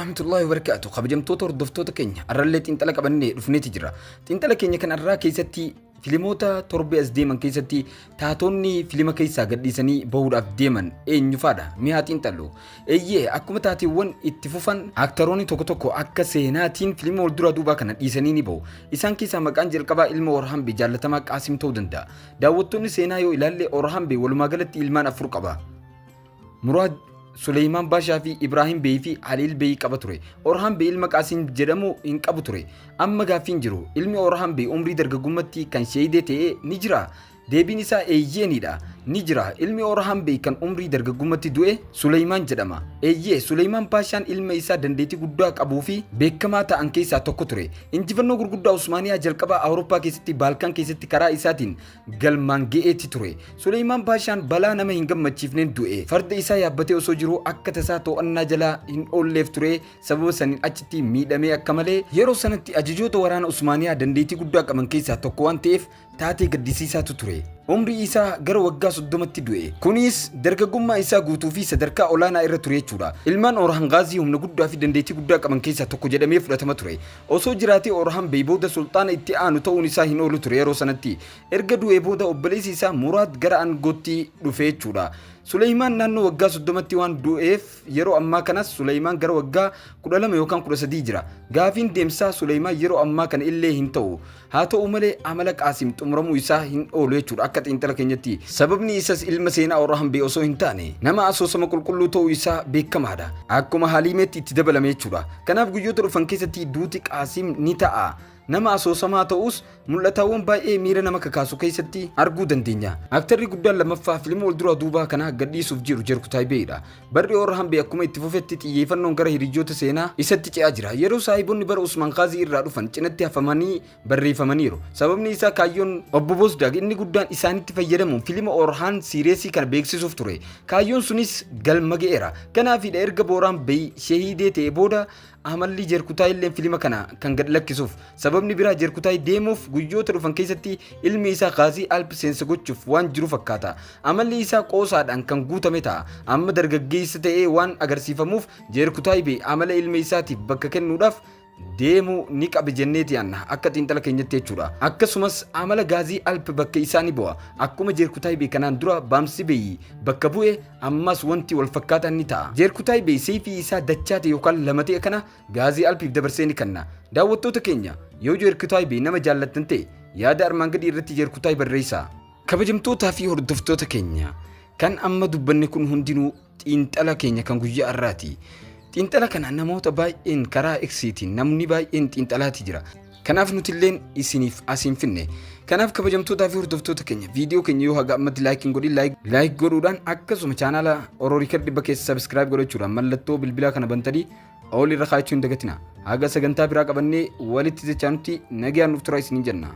Warahmatullahi wabarakaatu. Kabajamtoota hordoftoota keenya, arrallee xiinxala qabannee dhufneeti jira. Xiinxala keenya kan arraa keessatti filimoota torbee as deeman keessatti taatonni filima keessaa gadhiisanii bahuudhaaf deeman eenyufaadha? Mee haa xiinxallu. Eeyyee, akkuma taateewwan itti fufan aktaroonni tokko tokko akka seenaatiin filima wal duraa duubaa kana dhiisanii ni bahu. Isaan keessaa maqaan jalqabaa ilma Orhan Bey jaallatamaa Qaasim ta'uu danda'a. Daawwattoonni seenaa yoo ilaalle, Orhan Bey walumaa galatti ilmaan afur qaba. Muraad, Suleymaan Baashaa fi Ibraahim Bey fi Haliil Bey qaba ture. Orhan Bey ilma Qaasim jedhamu hin qabu ture. Amma gaaffiin jiru, ilmi Orhan Bey umrii dargaggummatti kan sheeyidee ta'e ni jiraa? Deebiin isaa eeyyeenidha. Ni jira. Ilmi Orhan Bey kan umrii dargaggummatti du'e Suleymaan jedhama. Eeyyee, Suleymaan Paashaan ilma isaa dandeettii guddaa qabuu fi beekamaa ta'an keessaa tokko ture. Injifannoo gurguddaa Usmaaniyaa jalqabaa Awurooppaa keessatti Baalkaan keessatti karaa isaatiin galmaan ga'eeti ture. Suleymaan Paashaan balaa nama hin gammachiifneen du'e. Farda isaa yaabbatee osoo jiruu akka tasaa to'annaa jalaa hin oolleef ture. Sababa saniin achitti miidhamee akka malee. Yeroo sanatti ajajoota waraana Usmaaniyaa dandeettii guddaa qaban keessaa tokko waan ta'eef taatee gaddisiisaatu ture. Umrii isaa gara waggaa 30tti du'e. Kunis dargaggummaa isaa guutuu fi sadarkaa olaanaa irra ture jechuudha. Ilmaan Orhan Gaazii humna guddaa fi dandeettii guddaa qaban keessaa tokko jedhamee fudhatama ture. Osoo jiraatee Orhan Bey booda sulxaana itti aanu ta'uun isaa hin oolu ture yeroo sanatti. Erga du'ee booda obboleessi isaa Muraad gara aangootti dhufe jechuudha. Suleymaan naannoo waggaa 30tti waan du'eef yeroo ammaa kanas Suleymaan gara waggaa 12 yookaan 13 jira. Gaafiin deemsaa Suleymaan yeroo ammaa kana illee hin ta'u. Haa ta'u malee, amala Qaasim xumuramuu isaa hin oolu jechuudha akka xiinxala keenyatti. Sababni isas ilma seenaa Orhan Bey osoo hin taane nama asoosama qulqulluu ta'uu isaa beekamaadha. Akkuma Haliimeetti itti dabalame jechuudha. Kanaaf guyyoota dhufan keessatti duuti Qaasim ni ta'a. Nama asoosamaa ta'us mul'ataawwan baay'ee miira nama kakaasu keessatti arguu dandeenya. Aktarri guddaan lammaffaa filima wal duraa duubaa kana gadhiisuuf jiru Jerkutaay Beyidha. Barri Orhan Bey akkuma itti fufetti xiyyeefannoon gara hiriyyoota seenaa isatti ce'aa jira. Yeroo saahibonni bara Usmaan Ghaazii irraa dhufan cinatti hafamanii barreeffamaniiru. Sababni isaa kaayyoon Obbo Bozdag inni guddaan isaanitti fayyadamuun filima Orhan siireesii kana beeksisuuf ture. Kaayyoon sunis galma ga'eera. Kanaafidha erga Booraan Bey shehiidee ta'e booda amalli Jerkutaay illeen filima kana kan gad lakkisuuf. Sababni biraa Jerkutaay deemuuf guyyoota dhufan keessatti ilmi isaa Ghaazii Alp seensa gochuuf waan jiru fakkaata. Amalli isaa qoosaadhaan kan guutame ta'a. Amma dargaggeessa ta'ee waan agarsiifamuuf Jerkutaay Bey amala ilma isaatiif bakka kennuudhaaf deemu ni qabe jenneeti yaanna akka xiinxala keenyatti jechuudha. Akkasumas amala Gaazii Alp bakka isaa ni bu'a. Akkuma Jerkutaay Bey kanaan dura Baamsi Bey bakka bu'e, ammas wanti wal fakkaataan ni ta'a. Jeerkutaay Bey seeyfii isaa dachaa ta'e yookaan lama ta'e kana Gaazii Alpiif dabarsee ni kenna. Daawwattoota keenya, yoo Jeerkutaay Bey nama jaallattan ta'e, yaada armaan gadii irratti Jeerkutaay barreessaa. Kabajamtootaa fi hordoftoota keenya, kan amma dubbanne kun hundinuu xiinxala keenya kan guyyaa har'aati. Xiinxala kana namoota baay'een karaa X'tiin namni baay'een xiinxalaati jira. Kanaaf nutilleen isiniif asiin finne. Kanaaf kabajamtootaa fi hordoftoota keenya, viidiyoo keenya yoo haga ammatti like hin godhin like godhuudhaan, akkasuma chaanaala Oro Record 100 keessa subscribe godhachuudhaan mallattoo bilbilaa kana bantanii all irra kaa'achuu hin dagatina. Haga sagantaa biraa qabannee walitti jechaa nutti nagayaan nuuf turaa isiniin jenna.